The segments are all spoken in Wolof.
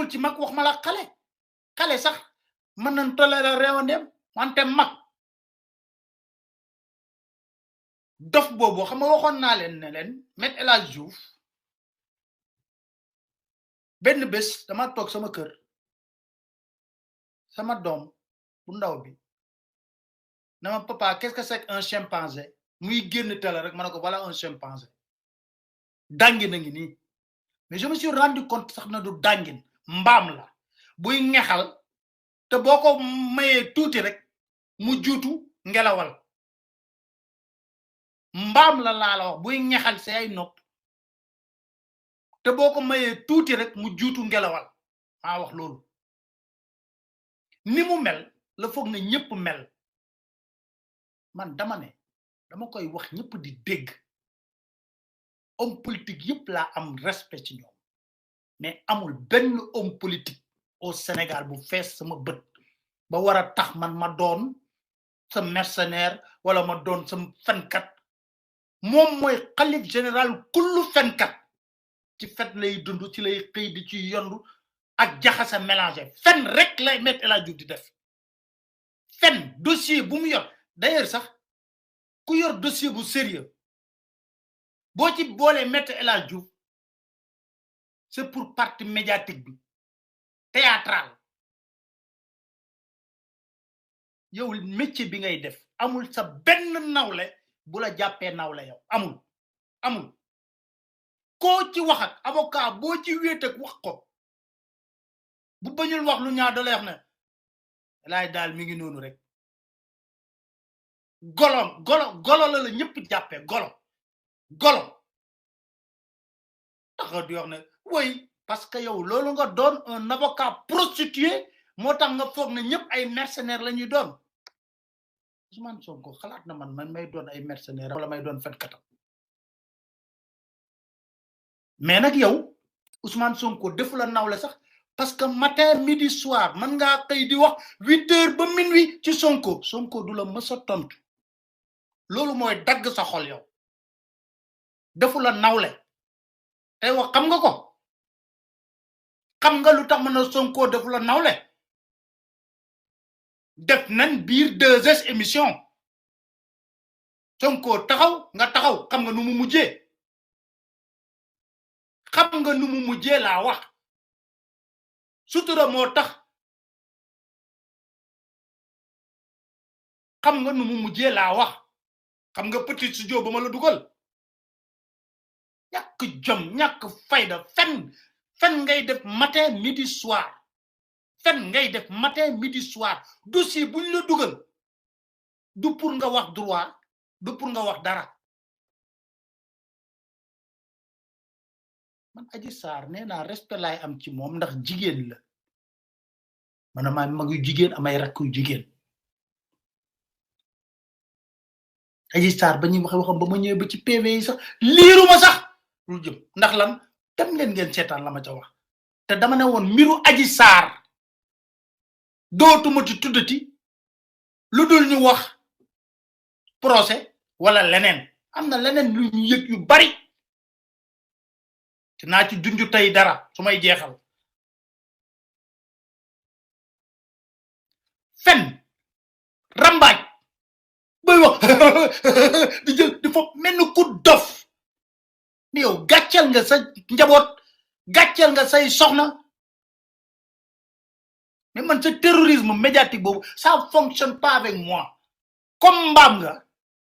bokkul ci mag wax ma la xale sax mën nañ tolérer réewandem wante mag dof boobu xam nga waxoon naa leen ne leen Me El Hadji Diouf benn bés dama toog sama kër sama doom bu ndaw bi na ma papa qu'est-ce que c'est qu'un chimpanzé muy génn télé rek ma ne ko voilà un chimpanzé dàngin a ngi nii mais je me suis rendu compte sax na du dàngin mbaam la buy ngexal te boo ko mayee tuuti rek mu juutu ngelawal mbaam la laa la wax buy ngexal si ay nopp te boo ko mayee tuuti rek mu juutu ngelawal maa wax loolu ni mu mel la foog na ñëpp mel man dama ne dama koy wax ñëpp di dégg homme politique yëpp laa am respect ci ñoom mais amul benn homme politique au Sénégal bu fees sama bët ba war a tax man ma doon sa mercenaire wala ma doon sa fenkat moom mooy xalif général kullu fenkat ci fet lay dund ci lay xëy di ci yondu ak jaxase mélangé fen rek lay Me El Hadji Diouf di def fen dossier bu mu yor d'ailleurs sax ku yor dossier bu sérieux boo ci boolee Me El Hadji Diouf c'est pour partie médiatique bi théâtral yow métier bi ngay def amul sa benn nawle bu la jàppee nawle yow amul koo ci wax ak avocat boo ci wéet ak wax ko bu bañul wax lu ñaaw da lay wax ne laay daal mi ngi noonu rek golo la ñëpp jàppee golo taxaw di wax ne woy parce que yow loolu nga doon un avocat prostitué moo tax nga foog ne ñëpp ay mercenaires la ñuy doon Ousmane Sonko xalaat na man may doon ay mercenaires wala may doon fenkatam mais nag yow Ousmane Sonko defu la nawle sax parce que matin midi soir man ngaa xëy di wax 8h ba minuit ci Sonko du la mës a tontu loolu mooy dagg sa xol yow defu la nawle tey wax xam nga ko xam nga lu tax mën a Sonko defu la nawle def nañ biir 2S émission Sonko taxaw nga taxaw xam nga nu mu mujjee laa wax sutura moo tax xam nga nu mu mujjee laa wax xam nga petit studio ba ma la dugal ñàkk jom ñàkk fayda fen ngay def matin midi soir dossier buñ la dugal du pour nga wax droit du pour nga wax dara man Adji Sarr nee naa respect laay am ci moom ndax jigéen la man amaay mag yu jigéen amay rakk yu jigéen Adji Sarr ba ñuy waxam ba ma ñëwee ba ci PV yi sax liiruma sax lu jëm ndax lan dem leen ngeen seetaan la ma ca wax te dama ne woon mbiru Adji Sarr dootuma ci tuddati lu dul ñu wax procès wala leneen am na leneen lu ñu yëg yu bari te naa ci junju tey dara su may jeexal fen rambaaj bay wax di jël di fop mel ni ku dof ni yow gàcceel nga sa njaboot gàcceel nga say soxna mais man ce terrorisme médiatique boobu ça fonctionne pas avec moi comme mbaam nga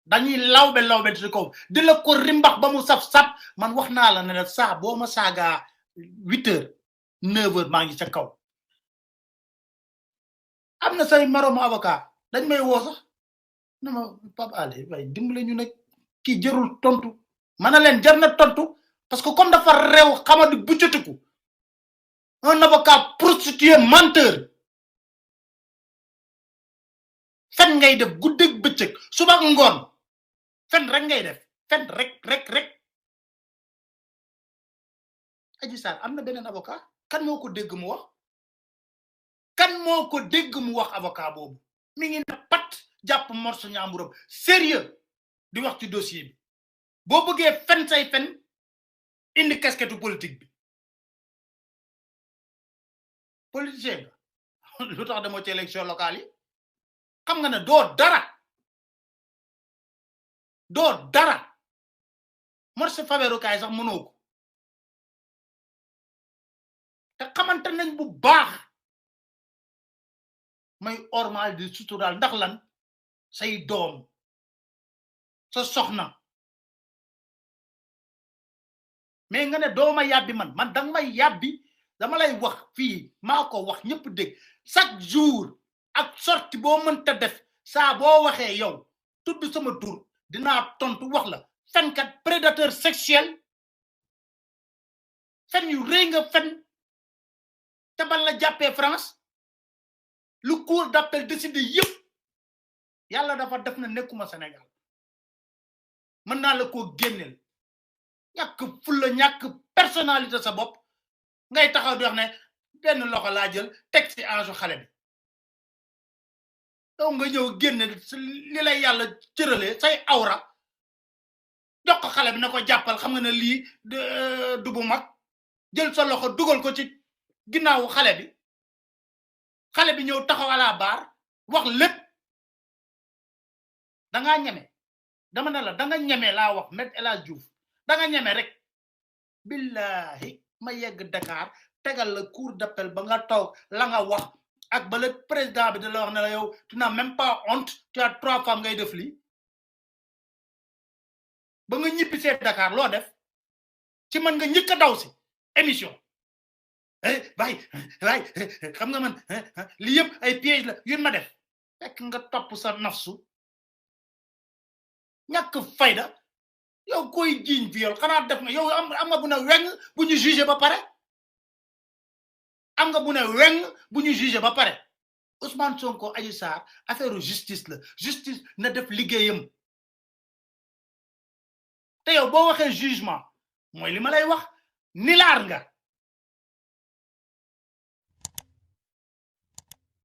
dañuy lawbe ci kaw di la ko rimbax ba mu saf man wax naa la ne la saa boo ma saagaa 8h 9h maa ngi ca kaw am na say moromu avocat dañ may woo sax na ma Pape Alé waaye dimbale ñu nag kii jërul tontu mana leen jar na tontu parce que comme dafa réew xamadi buccatiku un avocat prostitué menteur fen ngay def guddeeg bëccëg suba ak ngoon fen rek ngay def fen rek Adji Sarr am na beneen avocat kan moo ko dégg mu wax avocat boobu mi ngi na pat jàpp morso ñaamburam sérieux di wax ci dossier bi boo bëggee fen say fen indi casquette politique bi politicien lu tax dama ci élection locale yi xam nga ne doo dara morse faberukaay sax mënoo ko te xamante nañ bu baax may ormal di sutural ndax lan say doom sa soxna mais nga ne dooma yàbbi man danga may yàbbi dama lay wax fii maa ko wax ñëpp dégg chaque jour ak sorti boo mënta def saa boo waxee yow tudd sama tur dinaa tontu wax la fenkat prédateur sexuel fen yu rëy nga fen te ban la jàppee France lu cour d'appel décidé yëpp yàlla dafa def na nekkuma Sénégal mën naa la koo génneel ñàkk fulla ñàkk personnalité sa bopp ngay taxaw di wax ne benn loxo laa jël teg ci ange xale bi yow nga ñëw génne li lay yàlla cëralee say awra jox ko xale bi na ko jàppal xam nga ne lii du bu mag jël sa loxo dugal ko ci ginnaawu xale bi ñëw taxaw à la barre wax lépp dangaa ñeme dama ne la danga ñeme laa wax Me El Hadji Diouf danga ñeme rek billahi ma yegg Dakar tegal la cour d'appel ba nga toog la nga wax ak ba le président bi da la wax ne la yow tu n'as même pas honte tu as 3 femmes ngay def lii ba nga ñibbisee Dakar loo def ci man nga njëkk a daw si émission waay xam nga man lii yëpp ay piège la yu ma def fekk nga topp sa nafsu ñàkk fayda yow koy jiiñ viol xanaa def nga yow am nga bu ne weng bu ñu jugé ba pare am nga bu ne weng bu ñu jugé ba pare Ousmane Sonko Adji Sarr affaire justice la justice na def liggéeyam te yow boo waxee jugement mooy li ma lay wax nilaar nga